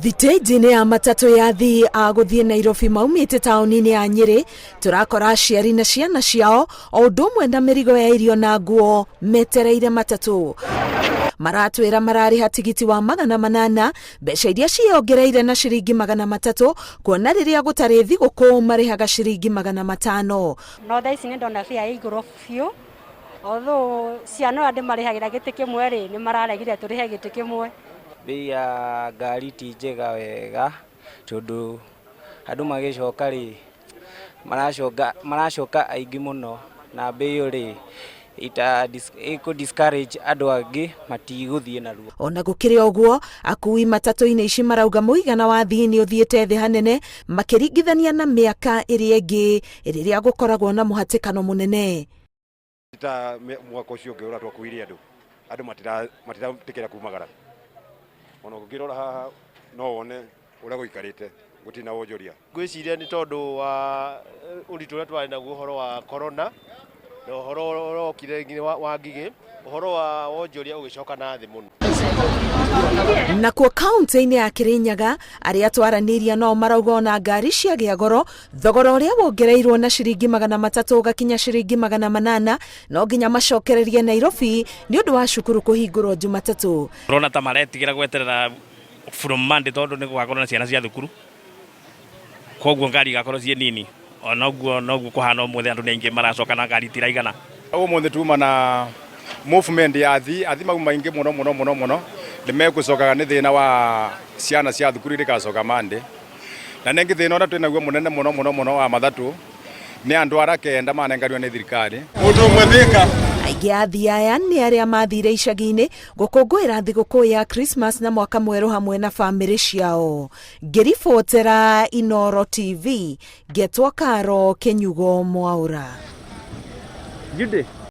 Thitĩnji-inĩ ya matatũ ya athii a gũthiĩ Nairobi maumĩte taũni-inĩ ya Nyĩrĩ, tũrakora aciari na ciana ciao o ũndũ ũmwe na mĩrigo ya irio na nguo metereire matatũ. Maratwĩra mararĩha tigiti wa 800, mbeca iria ciĩyongereire na ciringi 300, kuona rĩrĩa gũtarĩ thigũkũ marĩhaga ciringi 500. No thaa ici nĩ ndona fare ĩ igũrũ biũ, although ciana ũrĩa ndĩmarĩhagĩra gĩtĩ kĩmwe rĩ, nĩ mararegire tũrĩhe gĩtĩ kĩmwe. Mbei ya ngari ti njega wega tondũ andũ magĩcoka rĩ, maracoka aingĩ mũno na mbei ĩyo rĩ, ĩkũ discourage andũ angĩ matigũthiĩ narua. Ona gũkĩrĩ ũguo, akui matatũ-inĩ ici marauga mũigana wa athii nĩ ũthiĩte thĩ hanene makĩringithania na mĩaka ĩrĩa ĩngĩ rĩrĩa gũkoragwo na mũhatĩkano mũnene. Ta mwaka ũcio ũngĩ ũrĩa twakuire andũ, andũ matiratĩkĩra kumagara. Ona ũngĩrora haha no wone ũrĩa gũikarĩte, gũtirĩ na wonjoria. Ngwĩciria nĩ tondũ wa ũritũ ũrĩa twarĩ naguo ũhoro wa corona na ũhoro ũrokire wa ngigĩ, ũhoro wa wonjoria ũgĩcoka na thĩ mũno. Nakuo kaunti-inĩ ya Kirinyaga, arĩa twaranĩirie nao marauga ona ngari ciagĩa goro, thogora ũrĩa wongereirwo na ciringi 300 ũgakinya ciringi 800, no nginya macokererie Nairobi nĩ ũndũ wa cukuru kũhingũrwo Jumatatũ. Ũrona ta maretigĩra gweterera from Monday tondũ nĩ gũgakorwo na ciana cia thukuru, koguo ngari igakorwo ciĩ nini. Ona ũguo noguo kũhana ũmũthĩ, andũ nĩ aingĩ maracoka na ngari itiraigana. Ũmũthĩ tuma na movement ya athii, athii mau maingĩ mũno mũno mũno mũno nĩ megũcokaga nĩ thĩna wa ciana cia thukuru iria igacoka Monday. Na ningĩ thĩna ũrĩa twĩnaguo mũnene mũno mũno mũno wa mathatũ nĩ andũ arĩa kenda manenganirwo nĩ thirikari. Mũndũ ũmwe Thika. Aingĩ a athii aya nĩ arĩa mathire icagi-inĩ gũkũngũĩra thigũkũ ya Christmas na mwaka mwerũ hamwe na bamĩrĩ ciao. Ngĩribotera Inooro TV, ngetwo Karo Kĩnyugo Mwaũra. Judy.